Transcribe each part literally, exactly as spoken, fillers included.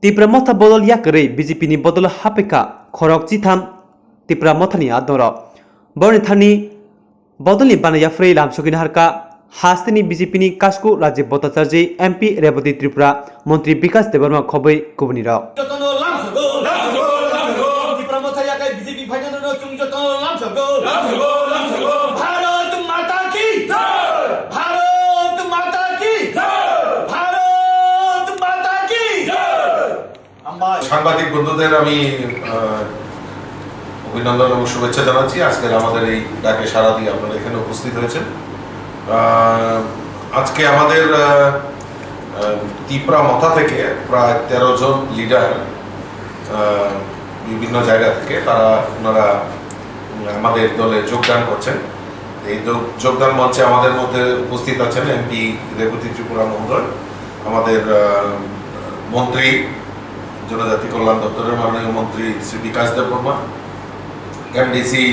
Tipra Motha bodol yakarwi B J P ni bodol haphaikha khorok chitham Tipra Mothani adongrok. Boroni thani bodolni bana yapharwi lamsogwi naharkha hasteni B J P ni Kasku Rajiv Bhattacharjee, M P Rebati Tripura, Montri Bikash Debbarma khobwi kubunirok. Jotono lamsogo, lamsogo, lamsogo. Tipra Motha yakai B J P phainani no chwng jotono lamsogo. Lamsogo, lamsogo. Bharat Mata ki jai! Bharat Mata ki jai! Bharat Mata ki jai! সাংবাদিক বন্ধুদের আমি, আহ, অভিনন্দন এবং শুভেচ্ছা জানাচ্ছি আজকের আমাদের এই ডাকে সাড়া দিয়ে আপনারা এখানে উপস্থিত হয়েছেন। আহ, আজকে আমাদের, আহ, আহ, তিপ্রা মথা থেকে প্রায় তেরো জন লিডার, আহ, বিভিন্ন জায়গা থেকে তারা, ওনারা আমাদের দলে যোগদান করছেন। এই যোগ-, যোগদান মঞ্চে আমাদের মধ্যে উপস্থিত আছেন এমপি রেবতী ত্রিপুরা মহোদয়, আমাদের, আহ, মন্ত্রী, জনজাতি কল্যাণ দপ্তরের মাননীয় মন্ত্রী শ্রী বিকাশ দেববর্মা, এমডিসি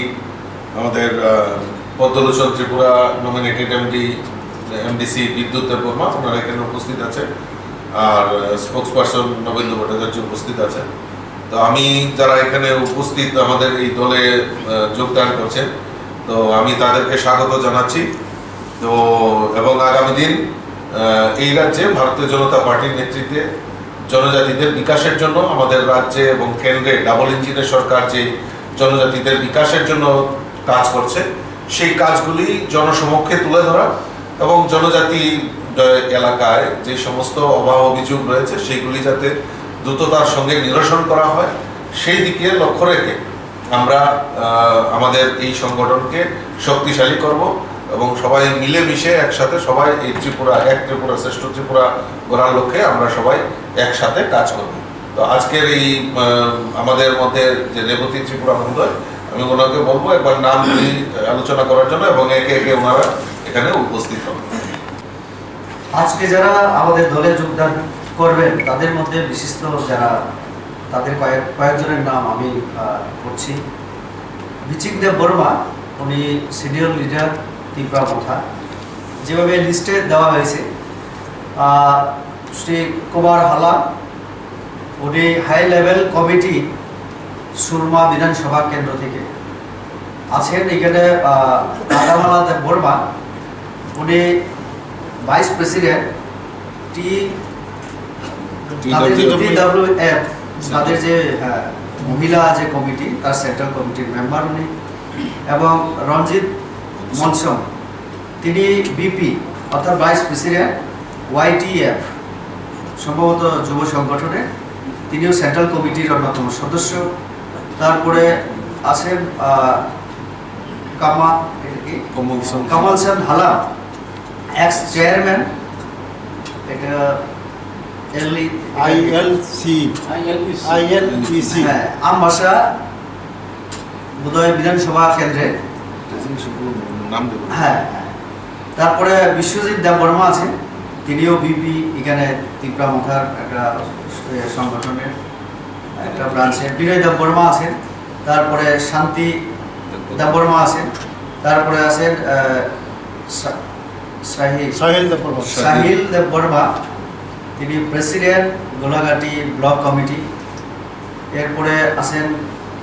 আমাদের, আহ, পদ্মলোচন ত্রিপুরা নমিনেটেড এমডি, এমডিসি বিদ্যুৎ দেববর্মা, ওনারা এখানে উপস্থিত আছেন। আর, আহ, স্পোকসপারসন নবেন্দু ভট্টাচার্য উপস্থিত আছেন। তো আমি যারা এখানে উপস্থিত আমাদের এই দলে, আহ, যোগদান করছেন, তো আমি তাদেরকে স্বাগত জানাচ্ছি। তো এবং আগামী দিন, আহ, এই রাজ্যে ভারতীয় জনতা পার্টির নেতৃত্বে জনজাতিদের বিকাশের জন্য আমাদের রাজ্যে এবং কেন্দ্রে ডাবল ইঞ্জিনের সরকার যে জনজাতিদের বিকাশের জন্য কাজ করছে, সেই কাজগুলি জনসমক্ষে তুলে ধরা এবং জনজাতি, আহ, এলাকায় যে সমস্ত অভাব অভিযোগ রয়েছে, সেইগুলি যাতে দ্রুততার সঙ্গে নিরসন করা হয়, সেই দিকে লক্ষ্য রেখে আমরা, আহ, আমাদের এই সংগঠনকে শক্তিশালী করব এবং সবাই মিলেমিশে একসাথে সবাই এই ত্রিপুরা, এক ত্রিপুরা, শ্রেষ্ঠ ত্রিপুরা গড়ার লক্ষ্যে আমরা সবাই একসাথে কাজ করব। তো আজকের এই, আহ, আমাদের মধ্যে যে রেবতী ত্রিপুরা মহোদয়, আমি ওনাকে বলবো একবার নাম ধরে আলোচনা করার জন্য এবং একে একে ওনারা এখানে উপস্থিত হবেন। আজকে যারা আমাদের দলে যোগদান করবেন, তাদের মধ্যে বিশিষ্ট যারা, তাদের কয়েক, কয়েকজনের নাম আমি, আহ, করছি। বিচিং দেব বর্মা, উনি সিনিয়র লিডার তিপ্রা মথা, যেভাবে লিস্টে দেওয়া হয়েছে। আহ, শ্রী কুমার হালা, উনি হাই লেভেল কমিটি সুরমা বিধানসভা কেন্দ্র থেকে আছেন। এখানে, আহ, রাধামালা দেব বর্মা, উনি ভাইস প্রেসিডেন্ট টি, তাদের যে টিডব্লিউএফ। টিডব্লিউএফ, তাদের যে, আহ, মহিলা যে কমিটি, তার সেন্ট্রাল কমিটির মেম্বার উনি, এবং রঞ্জিত মনসম, তিনি বিপি অর্থাৎ ভাইস প্রেসিডেন্ট ওয়াইটিএফ, সম্ভবত যুব সংগঠনের, তিনিও সেন্ট্রাল কমিটির অন্যতম সদস্য। তারপরে আছেন, আহ, কামা-, এটা কি? কমল সেন। কমল সেন হালা, এক্স চেয়ারম্যান, এটা এলই, আইএলসি। আইএলইসি। আইএলইসি। হ্যাঁ, আমবাসা বোধহয় বিধানসভা কেন্দ্রে। নাম দেব। হ্যাঁ, হ্যাঁ। তারপরে বিশ্বজিৎ দেববর্মা আছেন, তিনিও বিপি, এখানে তিপ্রা মথার একটা, এ, সংগঠনের একটা ব্রাঞ্চের। বিনয় দেববর্মা আছেন, তারপরে শান্তি দেববর্মা আছেন, তারপরে আছেন, আহ, সা-, সাহিল। সাহিল দেববর্মা। সাহিল দেববর্মা, তিনি প্রেসিডেন্ট গোলাঘাটি ব্লক কমিটি। এরপরে আছেন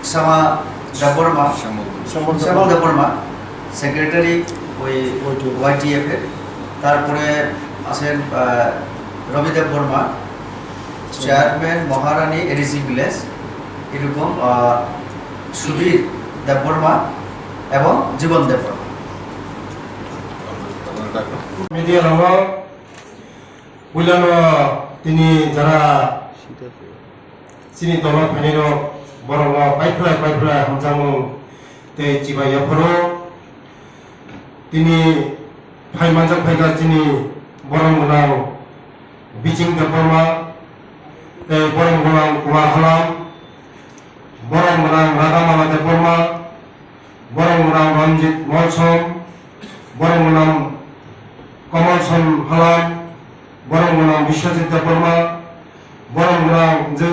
শ্যামা দেববর্মা, শ্যামল। শ্যামল শ্যামল দেববর্মা, সেক্রেটারি ওই ওয়াইটিএফ। ওয়াইটিএফ এর। তারপরে আছেন, আহ, রবি দেববর্মা, চেয়ারম্যান মহারানী এডিসি ভিলেজ, এরকম, আহ, সুধীর দেববর্মা এবং জীবন দেববর্মা। মিডিয়া রঙ পুইলানো তিনি যারা chini dolo phainairok borokno paiphlai paiphlai hamjakmung tei chibai yapharo. Tini phai manjak phaikha chini borom gwnang Biching Debbarma tei borom gwnang Kumar Halam, borom gwnang Radhamala Debbarma, borom gwnang Ranjit Molsom, borom gwnang Komolson Halam, borom gwnang Biswajit Debbarma, borom gwnang je,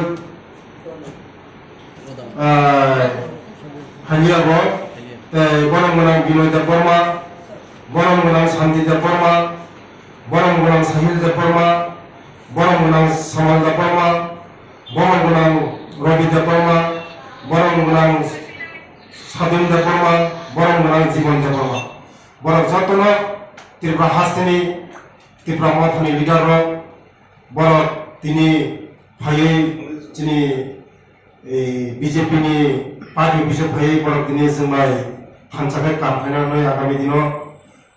ah, Haliago, tei borom gwnang Binoy Debbarma, borom gwnang Santi Debbarma, borom gwnang Sahil Debbarma, borom gwnang Samal Debbarma, Borom gwnang Rabi Debbarma, borom gwnang Sadin Debbarma, borom gwnang Jibon Debbarma. Borok jotono Tripura hasteni Tipra Mothani leader rok, borok tini phaiwi chini, eh, B J P ni party office o phaiwi borok tini chwng bai thansa khe kam khaina hwnwi agami dino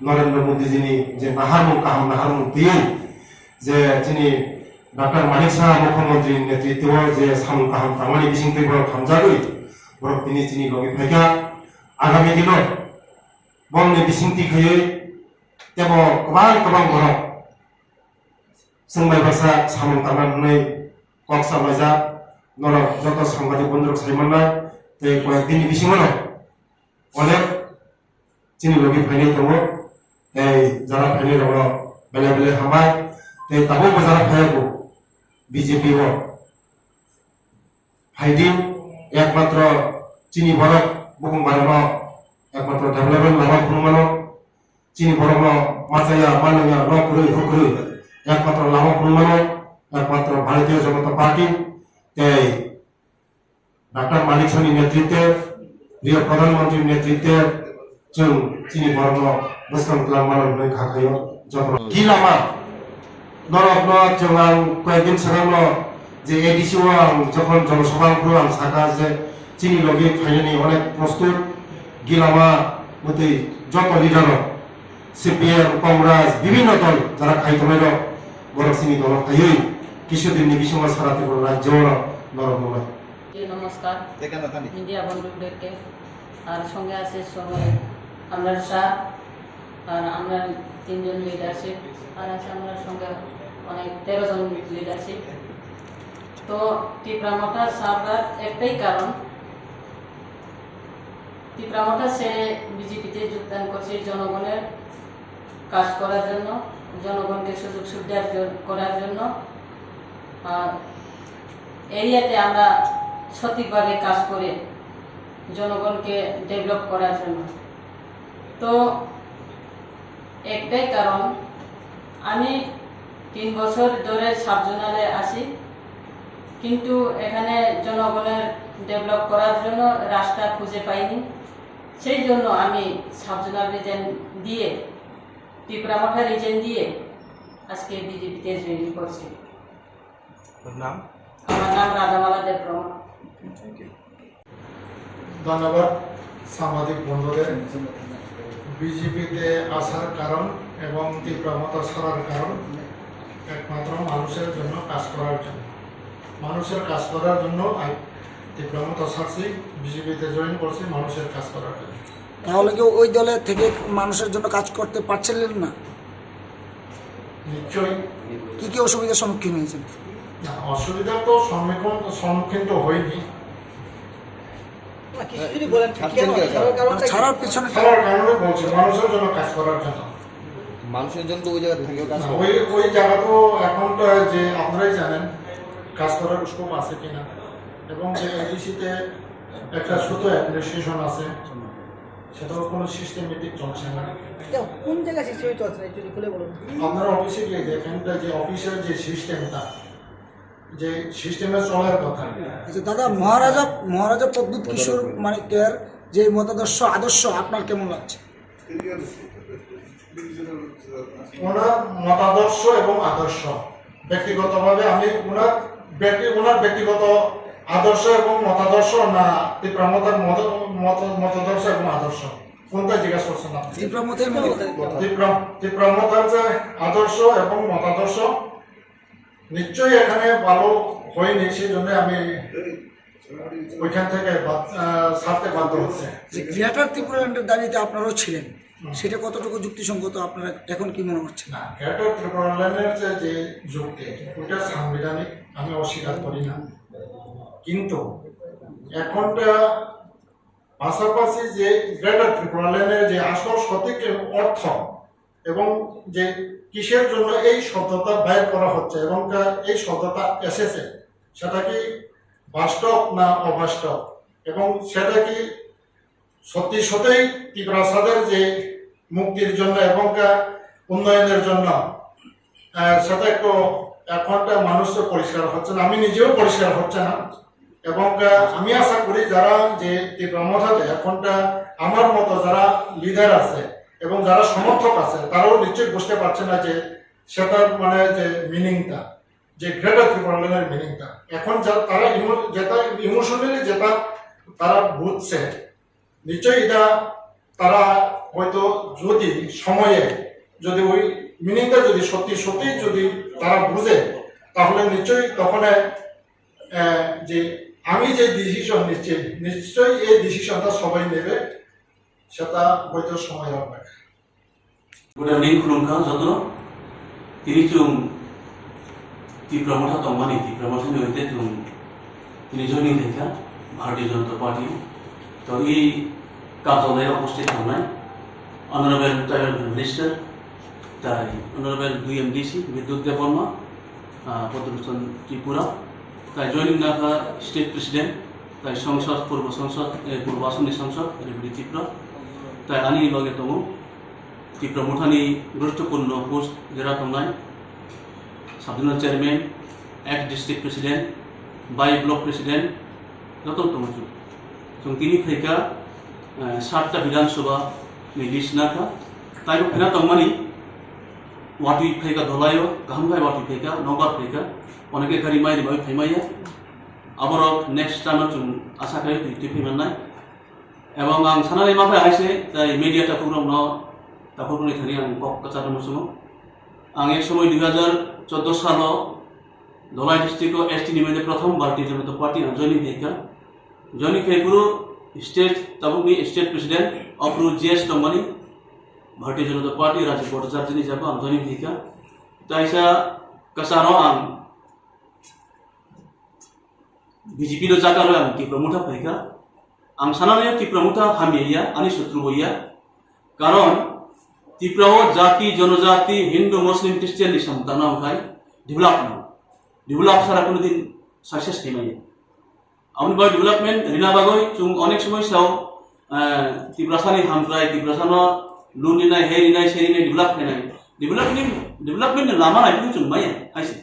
Narendra Modi ji ni je naharmung, kaham naharmung twiwi je chini Doctor Manik Saha Mukhyamantri ni netritwo je samung kaham tangmani bisingtwi borok hamjagwi borok tini chini logi phaikha. Agami dino bongni bisingtwi khaiwi tebo kwbang kwbang borok chwng bai baksa samung tangna hwnwi kok salaijak. Norok joto sangbadik bondhurok sai mannai, tei koyek dinni bisingono onek chini logi phainai tongo, tei jara phainai rokno belai belai hambai, tei tabukbo jara phaiyago B J P o phaidi, ekmatro chini borok bukung barano ekmatro development lama phunukmano, chini borokno machaya manwya nok kwrwi huk kwrwi ekmatro lama phunukmano ekmatro Bharatiya Janata Party tei Doctor Manik Sahni netritwe, Priya Pradhan Mantri netritwe, chwng chini borokno bwskang twlang mano hwnwi kha khaio jotono. Ki lama norokno chwng ang koyekdin swkangno je A D C o ang jokhon jonosabha phuru ang sakha je chini logi phainani onek prostut, ki lama mwtwi joto leader rok C P M, Congress, bibhinno dol jara khai tongnai rok borok chini dolo phaiwi kisudinni bisingo sara Tripura rajyo norok nungnai. নমস্কার। এখানে Thani. Media বন্ধুদেরকে, আর সঙ্গে আছে সবাই, আমরার স্যার, আর আমরা তিনজন লিডারশিপ, আর আছে আমরার সঙ্গে অনেক তেরো জন লিডারশিপ। তো টিপরা মথা সাররার একটাই কারণ, টিপরা মথা ছেড়ে বিজেপিতে যোগদান করছে জনগণের কাজ করার জন্য, জনগণকে সুযোগ সুবিধা জ-, করার জন্য। আর এরিয়াতে আমরা সঠিকভাবে কাজ করে জনগণকে ডেভেলপ করার জন্য। তো একটাই কারণ, আমি তিন বছর ধরে সাব জোনালে আছি, কিন্তু এখানে জনগণের ডেভেলপ করার জন্য রাস্তা খুঁজে পাইনি। সেই জন্য আমি সাব জোনাল রিজাইন দিয়ে, টিপরা মথা রিজাইন দিয়ে আজকে বিজেপিতে জয়েন করছি। আপনার নাম? আমার নাম রাধামালা দেববর্মা। Thank you। ধন্যবাদ সাংবাদিক বন্ধুদের। বিজেপিতে আসার কারণ এবং টিপরা মথা ছাড়ার কারণ একমাত্র মানুষের জন্য কাজ করার জন্য। মানুষের কাজ করার জন্য আমি টিপরা মথা ছাড়ছি, বিজেপিতে জয়েন করছি মানুষের কাজ করার জন্য। তাহলে কি ওই দলে থেকে মানুষের জন্য কাজ করতে পারছিলেন না? নিশ্চয়ই। কি কি অসুবিধার সম্মুখীন হয়েছেন? না, অসুবিধার তো সম্মুখীন, সম্মুখীন তো হইনি। না, কিছু যদি বলেন, ছাড়ছেন কেন? কেন? ছাড়ার কারণটা মানে কি? ছাড়ার পিছনে ছাড়ার কারণে বলছি, মানুষের জন্য কাজ করার জন্য। মানুষের জন্য তো ওই জায়গা থেকে কাজ না, করে। ওই, ওই জায়গা তো এখন তো যে আপনারাই জানেন, কাজ করার স্কোপ আছে কিনা, এবং যে এডিসিতে একটা ছোট অ্যাডমিনিস্ট্রেশন আছে, সেটাও কোনো সিস্টেমেটিক চলছে না। এটা কোন জায়গায় সিস্টেমে চলছে না, একটু খুলে বলুন। আপনারা অফিসে গিয়ে দেখেন, এটা যে অফিসের যে সিস্টেমটা, যে সিস্টেমে চলার কথা। আচ্ছা দাদা, মহারাজা, মহারাজা প্রদ্যুৎ কিশোর মানিক্যের যে মতাদর্শ, আদর্শ আপনার কেমন লাগছে? ওনার মতাদর্শ এবং আদর্শ, ব্যক্তিগতভাবে আমি ওনার ব্যক্তি-, ওনার ব্যক্তিগত আদর্শ এবং মতাদর্শ না টিপরা মথার মত-, মত-, মতাদর্শ এবং আদর্শ, কোনটা জিজ্ঞাসা করছেন আপনি? টিপরা মথার মত-, টিপরা, টিপরা মথার যে আদর্শ এবং মতাদর্শ নিশ্চয়ই এখানে ভালো হয়নি, সেই জন্য আমি ওইখান থেকে বাদ-, আহ, ছাড়তে বাধ্য হচ্ছে। যে গ্রেটার ত্রিপুরাল্যান্ডের দাবিতে আপনারাও ছিলেন, হুম। সেটা কতটুকু যুক্তিসঙ্গত, আপনারা এখন কি মনে করছেন? না, গ্রেটার ত্রিপুরাল্যান্ডের যে, যে যুক্তি, ওটা সাংবিধানিক, আমি অস্বীকার করি না। কিন্তু এখনটা পাশাপাশি যে গ্রেটার ত্রিপুরাল্যান্ডের যে আসল সঠিক অর্থ এবং যে কিসের জন্য এই শব্দটা বাইর করা হচ্ছে এবং তা, এই শব্দটা এসেছে, সেটা কি বাস্তব না অবাস্তব, এবং সেটা কি সত্যি সত্যিই তিপ্রাসাদের যে মুক্তির জন্য এবং তা উন্নয়নের জন্য, আহ, সেটা একটু এখনটা মানুষ তো পরিষ্কার হচ্ছে না, আমি নিজেও পরিষ্কার হচ্ছে না। এবং আহ, আমি আশা করি যারা যে তীব্র মথাতে এখনটা আমার মতো যারা লিডার আছে এবং যারা সমর্থক আছে, তারাও নিশ্চয়ই বুঝতে পারছে না যে সেটার মানে যে মিনিংটা, যে গ্রেটার ত্রিপুরাল্যান্ডের মিনিংটা। এখন যা তারা ইমো- যেটা ইমোশনালি যেটা তারা বুঝছে, নিশ্চয়ই এটা তারা হয়তো যদি সময়ে যদি ওই মিনিংটা যদি সত্যি সত্যি যদি তারা বুঝে, তাহলে নিশ্চয়ই তখন আহ, যে আমি যে ডিসিশন নিচ্ছি, নিশ্চয়ই এই ডিসিশনটা সবাই নেবে, সেটা হয়তো সময় অপেক্ষা। Good evening, khulumkha jotono. Tini chwng Tipra Motha tongmani, Tipra Mothani hoite chwng tini joining khaikha Bharatiya Janata Party. To i karjalayo uposthit tongnai Honorable Tribal Minister, tai Honorable dui M D C Bidyut Debbarma, ah, Bhadrachandra Tripura, tai joining nakha State President, tai Sangsad, Purbo Sangsad, eh, Purbo Assam ni Sangsad, Rebellion Tripura, tai ani loge tongo Tipra Mothani guruttopurno post jera tongnai, Sub Zonal Chairman, ex District President, bai Block President, joto tongo chwng. Chwng tini phaikha, eh, satta Bidhan Sabha ni list nakha, tai bo phena tongmani, watwi phaikha dolaio, kaham khai watwi phaikha, nokbar phaikha, oneke gari mai rwbai phaimaya. Aborok next time o chwng asa khai twi twi phaimannai. Ebong ang sanani ma phai haise, tai media takhurokno, takhurokni thani ang kok kwcharno muchungo. Ang ek somoi dui hajar choudo salo Dholai district o S T ni mane prothom Bharatiya Janata Party ang joining khaikha. Joining khai phuru state, tabukni state president, aphuru G S tongmani Bharatiya Janata Party Rajiv Bhattacharya ni jaga ang joining khaikha. Taisa kwcharo ang B J P no jaga rw ang Tipra Motha phaikha. Ang sanani Tipra Motha hamya ya, ani sotru bo ya. Karon Tipra o jati, jonojati, Hindu, Muslim, Christian ni samung tangna wngkhai develop no. Develop sara kuno din success khaimaya. Aboni bagwi development rina bagwi chwng onek somoi sao, eh, Tiprasani hamkrai, Tiprasano loan rinai, hei rinai, sei rinai, develop khainai. Development, development ni lama nai phuru chwng maya, haise.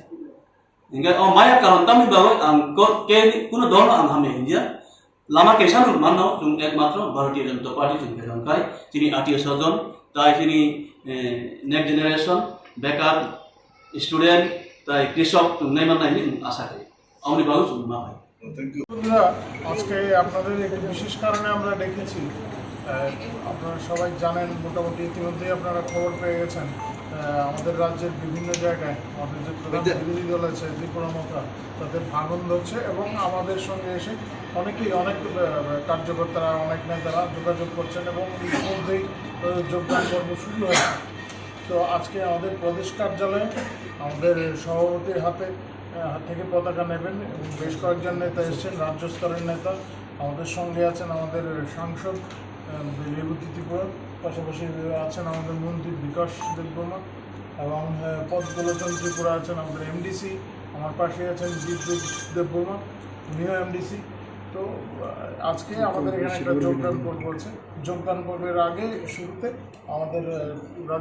Hingke o maya karon tamni bagwi ang ko-, ke kuno dol ang hamya hinjya. Lama kaisa no manno chwng ekmatro Bharatiya Janata Party chwng khe rwngkhai chini atiyo sojon tai chini, eh, next generation bekar student tai krishok chwng nai mannai hinwi asa khe. Aboni bagwi chwng ma bai. বন্ধুরা, আজকে আপনাদের একটি বিশেষ কারণে আমরা ডেকেছি। আহ, আপনারা সবাই জানেন, মোটামুটি ইতিমধ্যেই আপনারা খবর পেয়ে গেছেন, আহ, আমাদের রাজ্যের বিভিন্ন জায়গায় আমাদের যে প্রধান বিরোধী দল আছে ত্রিপুরা মথা, তাদের ভাঙন ধরছে এবং আমাদের সঙ্গে এসে অনেকেই, অনেক, আহ, কার্যকর্তারা, অনেক নেতারা যোগাযোগ করছেন এবং ইতিমধ্যেই, আহ, যোগদান পর্ব শুরু হয়েছে। তো আজকে আমাদের প্রদেশ কার্যালয়ে আমাদের সভাপতির হাতে, আহ, হাত থেকে পতাকা নেবেন এবং বেশ কয়েকজন নেতা এসেছেন, রাজ্য স্তরের নেতা, আমাদের সঙ্গে আছেন আমাদের সাংসদ, আহ, রেবতী ত্রিপুরা, পাশাপাশি আছেন আমাদের মন্ত্রী বিকাশ দেববর্মা এবং, আহ, পদ্মলোচন ত্রিপুরা আছেন আমাদের এমডিসি, আমার পাশে আছেন বিদ্যুৎ দেববর্মা, উনিও এমডিসি। তো, আহ, আজকে আমাদের এখানে একটা যোগদান পর্ব আছে। যোগদান পর্বের আগে শুরুতে আমাদের, আহ,